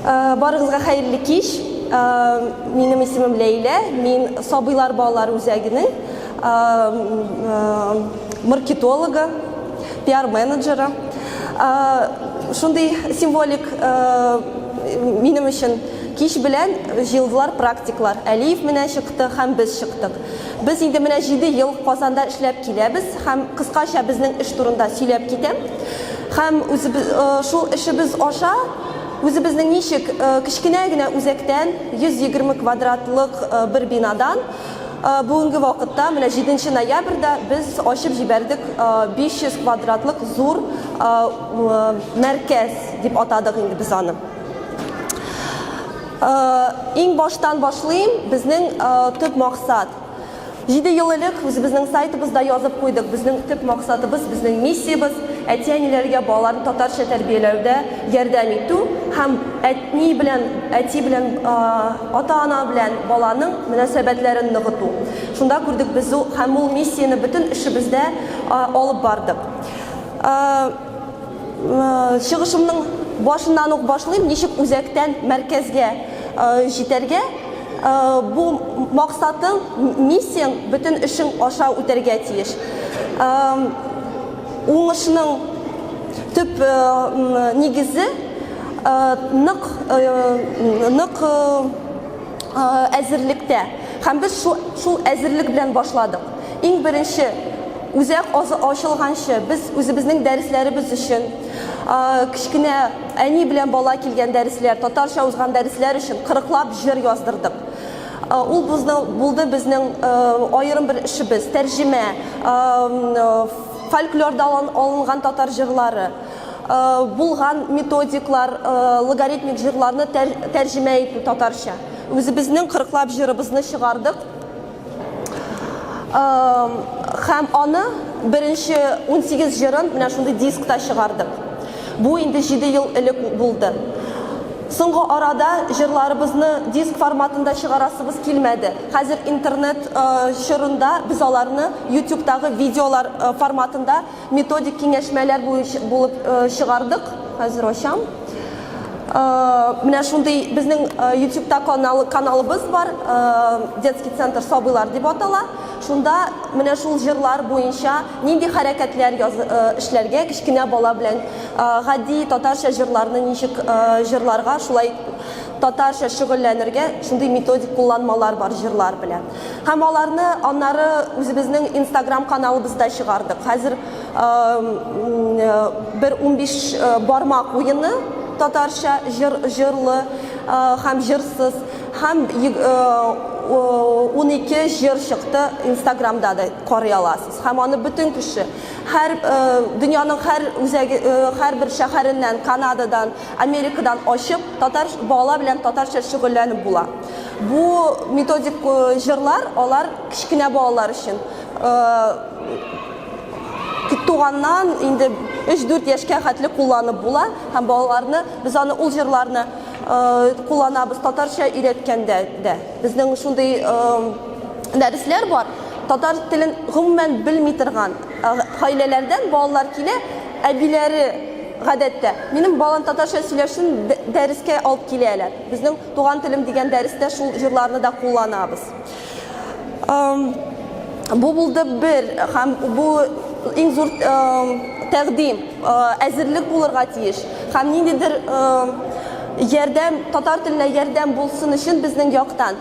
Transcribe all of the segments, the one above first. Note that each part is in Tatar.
Барыгызга хәерле кич. Минем исемем Ләйлә. Мин Сабыйлар балалар үзәгенең маркетологы, пиар-менеджеры. Шундый символик минем өчен кич белән җыелдылар практиклар. Әлиев менә чыкты һәм без чыктык. Без инде менә 7 ел Казанда эшләп киләбез һәм кыскача безнең эш турында сөйләп китәм. Һәм үзебез шул эшебез аша үзебезнең ничек кечкенә генә үзәктән 120 квадратлык бер бинадан бүгенге вакытта менә 7 ноябрьдә без ачып җибәрдек 500 квадратлык зур мәркәз дип атадык инде без аны. Иң баштан башлыйм, безнең төп максат. 7 ел элек үзебезнең сайтыбызда язып куйдык, безнең төп максатыбыз, безнең миссиябез, әти-әниләргә балаларны татарча тәрбияләүдә ярдәм итү һәм әтни белән, әти белән, ата-ана белән баланың мөнәсәбәтләрен ныгыту. Шунда күрдек без ул һәм ул миссияне бөтен эшебездә алып бардык. Чыгышымның башыннан ук башлыйм, ничек үзәктән мәркәзгә җитәргә. Бу максатың, миссияң бөтен эшең аша үтәргә тиеш. Уңышның төп нигезе нык нык әзерлектә. Һәм без шул әзерлек белән башладык. Иң беренче үзәк ачылганчы без үзебезнең дәресләребез өчен кечкенә әни белән бала килгән дәресләр, татарча узган дәресләр өчен кырыклап җыр яздырдык. Ул булды безнең аерым бер эшебез, тәрҗемә, фольклорда алынган татар җырлары, булган методиклар, логарифмик җырларны тәрҗемә итү татарча. Үзебезнең кырыклап җырыбызны чыгардык. Һәм аны беренче 18 җырын менә шундый дискта чыгардык. Бу инде 7 ел элек булды. Соңгы арада җырларыбызны диск форматында чыгарасыбыз килмәде. Хәзер интернет чорында без аларны YouTube'тагы видеолар форматында методик киңәшмәләр булып чыгардык. Хәзер ачам. Менә шундый безнең YouTube'та канал, каналыбыз бар, Детский центр сабыйлар дип атала. Шунда менә шул җырлар буенча нинди хәрәкәтләр яз, эшләргә кечкенә бала белән гади татарча җырларны ничек җырларга, шулай татарча шөгыльләнергә шундый методик кулланмалар бар җырлар белән. Һәм аларны аннары үзебезнең Instagram каналыбызда чыгардык. Хәзер бер 15 бармак уены татарча җыр җырлы һәм җырсыз һәм 12 җыр чыкты Инстаграмда да карый аласыз. Һәм аны бөтен кеше һәр дөньяның һәр үзәге һәрбер шәһәреннән, Канададан, Америкадан ачып татар бала белән татарча шөгыльләнеп була. Бу методик җырлар алар кечкенә балалар өчен туганнан инде 3-4 яшькә хәтле кулланып була һәм балаларны без аны ул җырларны кулланабыз татарча өйрәткәндә дә. Безнең шундый дәресләр бар. Татар телен гомумән белми торган гаиләләрдән балалар килә, әбиләре гадәттә минем балам татарча сөйләшсен дәрескә алып киләләр. Безнең Туган телем дигән дәрестә шул җырларны да кулланабыз. Бу булды бер һәм бу иң зур тәкъдим, әзерлек булырга тиеш. Һәм ниндидер ярдәм, татар теленә ярдәм булсын өчен безнең яктан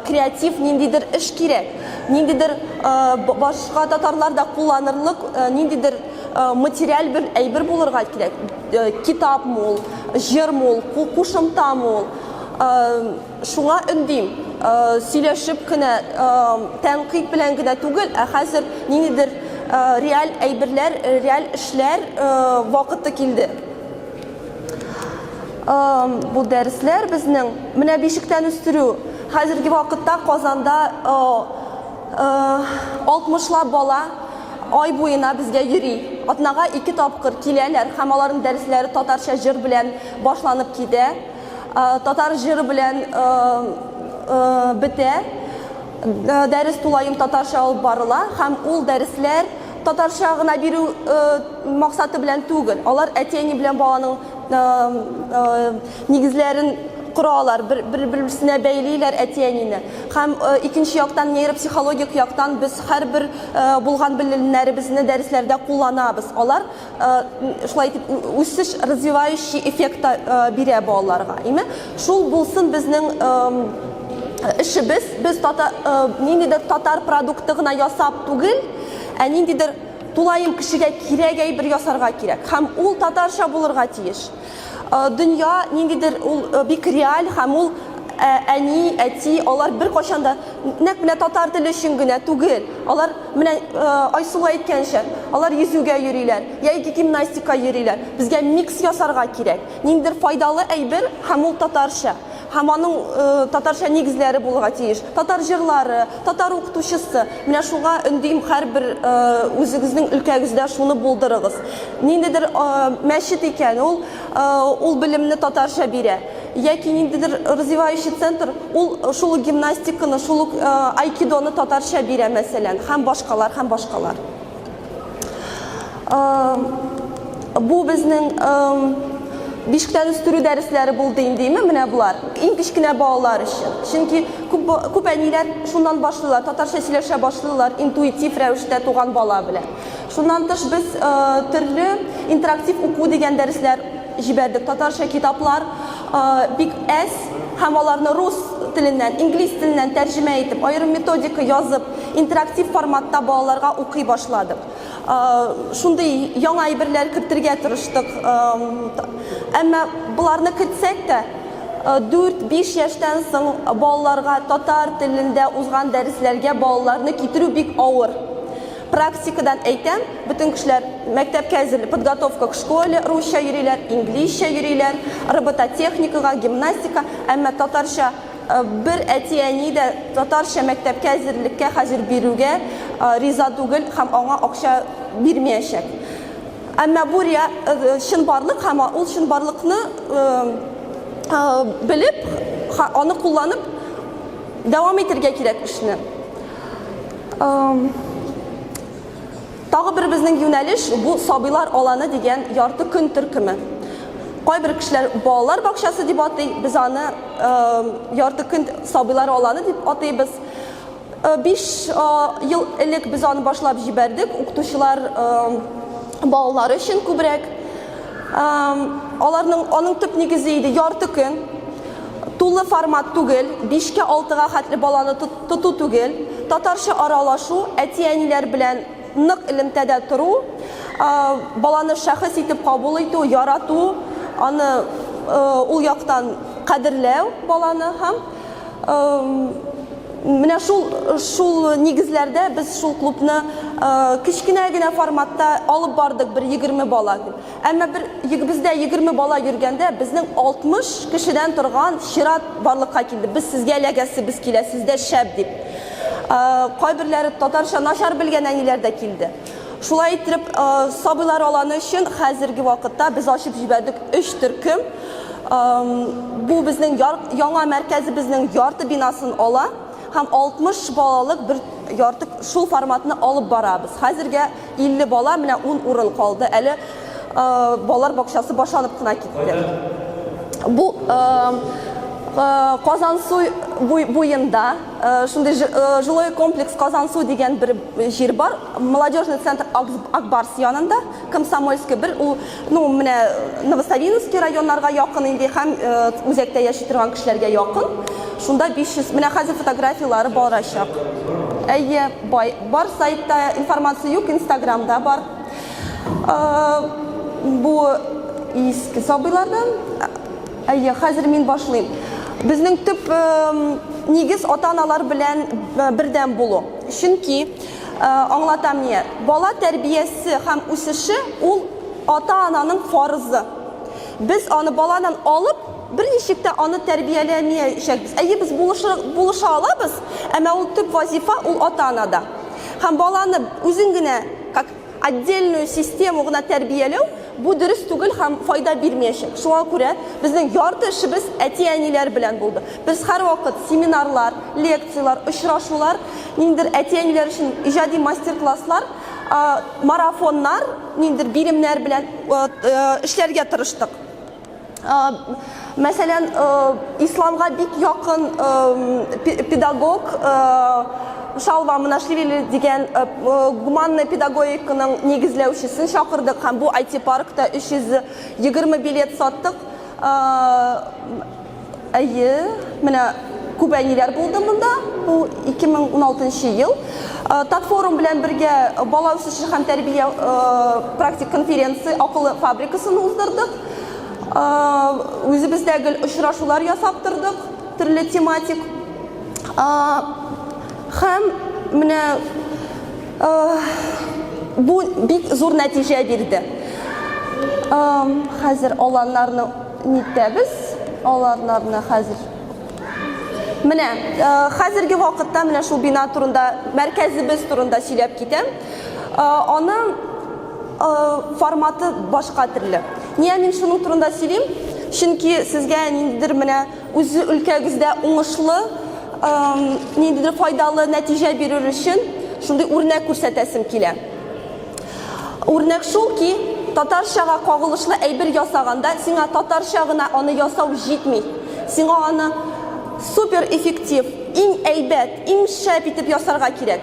креатив ниндидер эш кирәк. Ниндидер башка татарлар да кулланырлык ниндидер материаль бер әйбер булырга кирәк. Китапмы ул, җырмы ул, кушымтамы ул. Шуңа өндим, сөйләшеп кенә, тәнкыйть белән генә түгел, ә хәзер ниндидер реаль әйберләр, реаль эшләр вакыты килде. Бу дәресләр безнең менә бишектән үстерү. Хәзерге вакытта Казанда 60лап бала ай буена безгә йөри. Атнага ике тапкыр киләләр һәм аларның дәресләре татарча җыр белән башланып китә. Татар җыры белән бетә. Дәрес тулаем татарча алып барыла һәм ул дәресләр татарча гына бирү максаты белән түгел. Алар әти-әни белән баланың нигезләрен коралар, бер бер-берсенә бәйлиләр әти-әнине. Һәм икенче яктан, нейропсихологик яктан без һәрбер булган белемнәребезне дәресләрдә кулланабыз. Алар шулай итеп үсеш развивающий эффект та бирә балаларга. Име? Шул булсын безнең эшебез. Без татар ниндидер татар продукты гына ясап түгел, ә ниндидер тулаем кешегә кирәк әйбер ясарга кирәк. Һәм ул татарча булырга тиеш. Дөнья ниндидер ул бик реаль һәм ул әни, әти, алар беркайчан да нәкъ менә татар теле өчен генә түгел. Алар менә Айсылу әйткәнчә, алар йөзүгә йөриләр, яки гимнастика йөриләр. Безгә микс ясарга кирәк. Ниндидер файдалы әйбер һәм ул татарча. Һәм аның татарча нигезләре булырга тиеш. Татар җырлары, татар укытучысы. Менә шуңа өндим һәрбер үзегезнең өлкәгездә шуны булдырыгыз. Ниндидер мәчет икән, ул ул белемне татарча бирә. Яки ниндидер развивающий центр, ул шул ук гимнастиканы, шул ук айкидоны татарча бирә, мәсәлән, һәм башкалар, һәм башкалар. Бу безнең бишектән үстерү дәресләре булды инде, име менә болар. Иң кечкенә балалар өчен. Чөнки күп, күп әниләр шуннан башлыйлар, татарча сөйләшә башлыйлар интуитив рәвештә туган бала белән. Шуннан тыш без төрле интерактив уку дигән дәресләр җибәрдек. Татарча китаплар бик әз һәм аларны рус теленнән, инглиз теленнән тәрҗемә итеп, аерым методика язып, интерактив форматта балаларга укый башладык. Шундый яңа әйберләр кертергә тырыштык. Әмма боларны кертсәк тә, 4-5 яшьтән соң балаларга татар телендә узган дәресләргә балаларны китерү бик авыр. Практикадан әйтәм, бөтен кешеләр мәктәпкә әзерли, подготовка к школе, русча йөриләр, инглизчә йөриләр, робототехникага, гимнастика, әмма татарча бер әти-әни дә татарча мәктәпкә әзерлеккә хәзер бирүгә риза түгел һәм аңа акча бирмәячәк. Әмма бу чынбарлык һәм ул чынбарлыкны белеп, аны кулланып дәвам итергә кирәк эшне. Тагы бер безнең юнәлеш бу сабыйлар аланы дигән ярты көн төркеме. Кайбер кешеләр балалар бакчасы дип атый, без аны ярты көн сабыйлар аланы дип атыйбыз. 5 ел элек без аны башлап җибәрдек, укытучылар балалар өчен күбрәк. Аларның аның төп нигезе иде ярты көн. Тулы формат түгел, 5-кә 6-га хәтле баланы тоту түгел, татарча аралашу, әти-әниләр белән нык элемтәдә тору, баланы шәхес итеп кабул итү, ярату, аны ул яктан кадерләү баланы һәм менә шул шул нигезләрдә без шул клубны кечкенә генә форматта алып бардык бер 20 бала. Әмма бер бездә 20 бала йөргәндә, безнең 60 кешедән торган чират барлыкка килде. Без сезгә эләгәсебез килә, сездә шәп дип. Кайберләре татарча начар белгән әниләр дә килде. Шулай итеп, сабыйлар аланы өчен хәзерге вакытта без ачып җибәрдек 3 төркем. Бу безнең яңа мәркәзебезнең ярты бинасын ала һәм 60 балалык бер ярты шул форматны алып барабыз. Хәзергә 50 бала, менә 10 урын калды. Әле балалар бакчасы башланып кына китте. Бу Казансу буенда шундый жилой комплекс Казансу дигән бер җир бар. Молодежный центр Акбарс янында, Комсомольский бер ул, ну, менә Новосавиновский районнарга якын инде һәм үзәктә яши торган кешеләргә якын. Шунда 500, менә хәзер фотографияләре барачак. Әйе, бай, бар сайтта информация юк, Инстаграмда бар. Бу иске сабыйлардан. Әйе, хәзер мин башлыйм. Безнең төп нигез ата-аналар белән бердәм булу. Чөнки аңлатам ни, бала тәрбиясе һәм үсеше ул ата-ананың фарызы. Без аны баладан алып, берничек тә аны тәрбияләмиячәкбез. Әйе, без булыша, булыша алабыз, әмма ул төп вазифа ул ата-анада. Һәм баланы үзен генә как отдельную систему гына тәрбияләү бу дөрес түгел һәм файда бирмәячәк. Шуңа күрә безнең ярты эшебез әти-әниләр белән булды. Без һәрвакыт семинарлар, лекцияләр, очрашулар, ниндидер әти-әниләр өчен иҗади мастер-класслар, марафоннар, ниндидер биремнәр белән эшләргә тырыштык. Мәсәлән, исламга бик якын педагог Шалва Монашвили дигән гуманный педагогиканың нигезләүчесен чакырдык һәм бу IT-паркта 320 билет саттык. Әйе, менә күп әниләр булды монда. Бу 2016 ел. Татфорум белән бергә бала үсеше һәм тәрбия практик конференция акыллы фабрикасын уздырдык. Үзебездә гел очрашулар ясап тордык, төрле тематик. Һәм менә бу бик зур нәтиҗә бирде. Хәзер аланнарны Нитәбез аларнарны хәзер. Менә хәзерге вакытта менә шул бина турында, мәркәзебез турында сөйләп китәм. Аның форматы башка төрле. Нигә мин шуның турында сөйлим? Чөнки сезгә ниндидер менә үз өлкәгездә уңышлы, ниндидер файдалы нәтиҗә бирер өчен шундый үрнәк күрсәтәсем килә. Үрнәк шул ки, татарчага кагылышлы әйбер ясаганда, сиңа татарча гына аны ясау җитми. Сиңа аны супер эффектив, иң әйбәт, иң шәп итеп ясарга кирәк.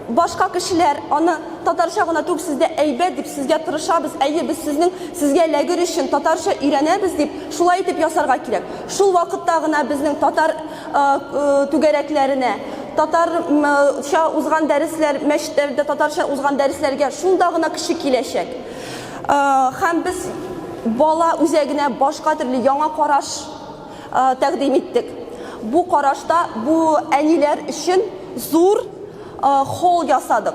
Башка кешеләр аны татарча гына түгел, сездә әйбәт дип, сезгә тырышабыз, әйе, без сезнең сезгә эләгер өчен татарча өйрәнәбез дип, шулай итеп ясарга кирәк. Шул вакытта гына безнең татар түгәрәкләренә, татарча узган дәресләр, мәчетләрдә татарча узган дәресләргә шунда гына кеше киләчәк. Һәм без бала үзәгенә башка төрле яңа караш тәкъдим иттек. Бу карашта бу әниләр өчен зур холл ясадык.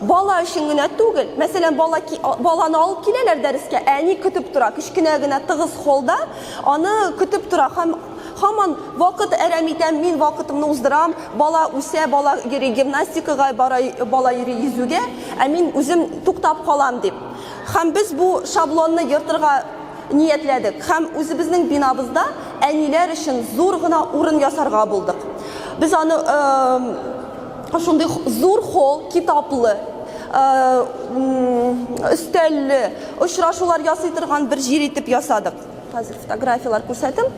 Бала өчен генә түгел, мәсәлән, бала баланы алып киләләр дәрескә, әни көтеп тора, кечкенә генә тыгыз холлда аны көтеп тора һәм Һаман вакыт әрәм итәм, мин вакытымны уздырам, бала үсә, бала йөри гимнастикага, бара, бала йөри йөзүгә, ә мин үзем туктап калам дип. Һәм без бу шаблонны ертырга ниятләдек һәм үзебезнең бинабызда әниләр өчен зур гына урын ясарга булдык. Без аны шундый зур холл, китаплы, өстәлле, очрашулар ясый торган бер җир итеп ясадык. Хәзер фотографияләр күрсәтем.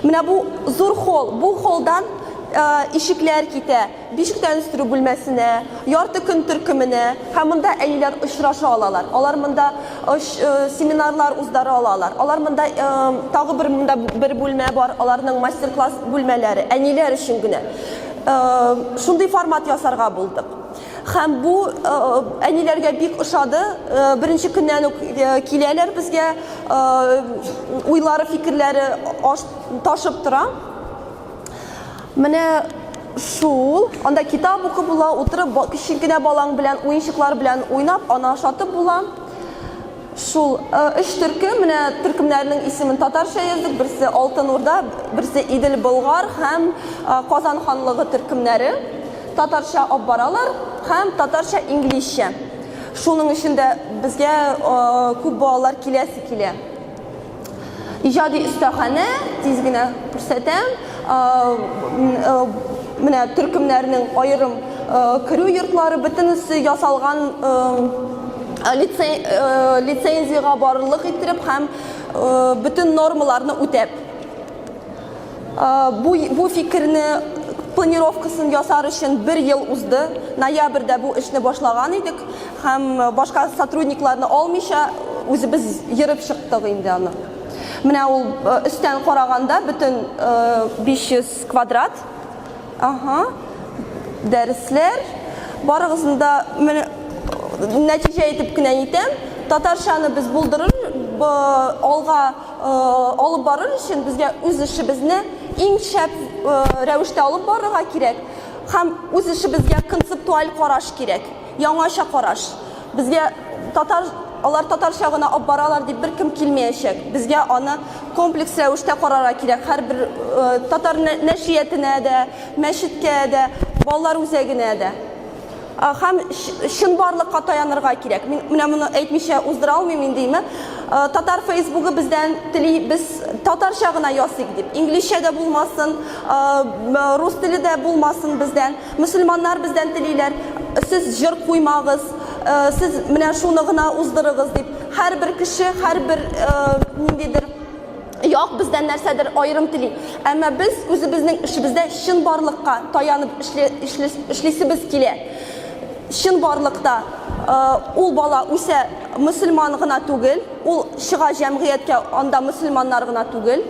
Менә бу зур холл. Бу холлдан ишекләр китә. Бишектән үстерү бүлмәсенә, ярты көн төркеменә һәм монда әниләр очраша алалар. Алар монда семинарлар уздыра алалар. Алар монда тагы бер монда бер бүлмә бар, аларның мастер-класс бүлмәләре, әниләр өчен генә. Шундый формат ясарга булдык. Һәм бу әниләргә бик ошады. Беренче көннән үк киләләр безгә, уйлары, фикерләре ташып тора. Менә шул. Анда китап укып була, утырып кечкенә балаң белән уенчыклар белән уйнап, аны ашатып була. Шул өч төркем, менә төркемнәрнең исемен татарча яздык, берсе Алтын Урда, берсе Идел Болгар һәм Казан ханлыгы төркемнәре. Татарча алып баралар һәм татарча инглизчә. Шуның өчен дә безгә күп балалар киләсе килә. Иҗади өстәханә, тиз генә күрсәтәм. Менә төркемнәрнең аерым керү йортлары бөтенесе ясалган лицензиягә барырлык иттереп һәм бөтен нормаларны үтәп. Бу, бу фикерне планировкасын ясар өчен бер ел узды. Ноябрьдә бу эшне башлаган идек һәм башка сотрудникларны алмыйча үзебез ерып чыктык инде аны. Менә ул өстән караганда бөтен 500 квадрат. Ага. Дәресләр. Барыгызны да менә нәтиҗә итеп кенә әйтәм. Татарчаны без булдырыр, алга алып барыр өчен безгә үз эшебезне иң шәп рәвештә алып барырга кирәк һәм үз эшебезгә концептуаль караш кирәк, яңача караш. Безгә татар алар татарча гына алып баралар дип беркем килмәячәк. Безгә аны комплекс рәвештә карарга кирәк. Һәрбер татар нәшриятенә дә, мәчеткә дә, балалар үзәгенә дә. Һәм чынбарлыкка таянырга кирәк. Мин менә моны әйтмичә уздыра алмыйм инде, име. Татар Фейсбугы бездән тели, без татарча гына ясыйк дип. Инглизчә дә булмасын, рус теле дә булмасын бездән. Мөселманнар бездән телиләр, сез җыр куймагыз, сез менә шуны гына уздырыгыз дип. Һәрбер кеше, һәрбер ниндидер. як бездән нәрсәдер аерым тели. Әмма без үзебезнең эшебездә чынбарлыкка таянып эшлисебез килә. Чынбарлыкта ул бала үсә мөселман гына түгел, ул чыга җәмгыятькә, анда мөселманнар гына түгел.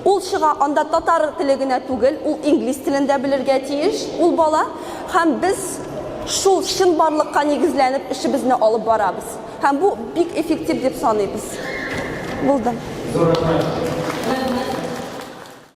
Ул чыга, анда татар теле генә түгел, ул инглиз телен дә белергә тиеш ул бала. Һәм без шул чынбарлыкка нигезләнеп эшебезне алып барабыз. Һәм бу бик эффектив дип саныйбыз. Булды. Зур рәхмәт.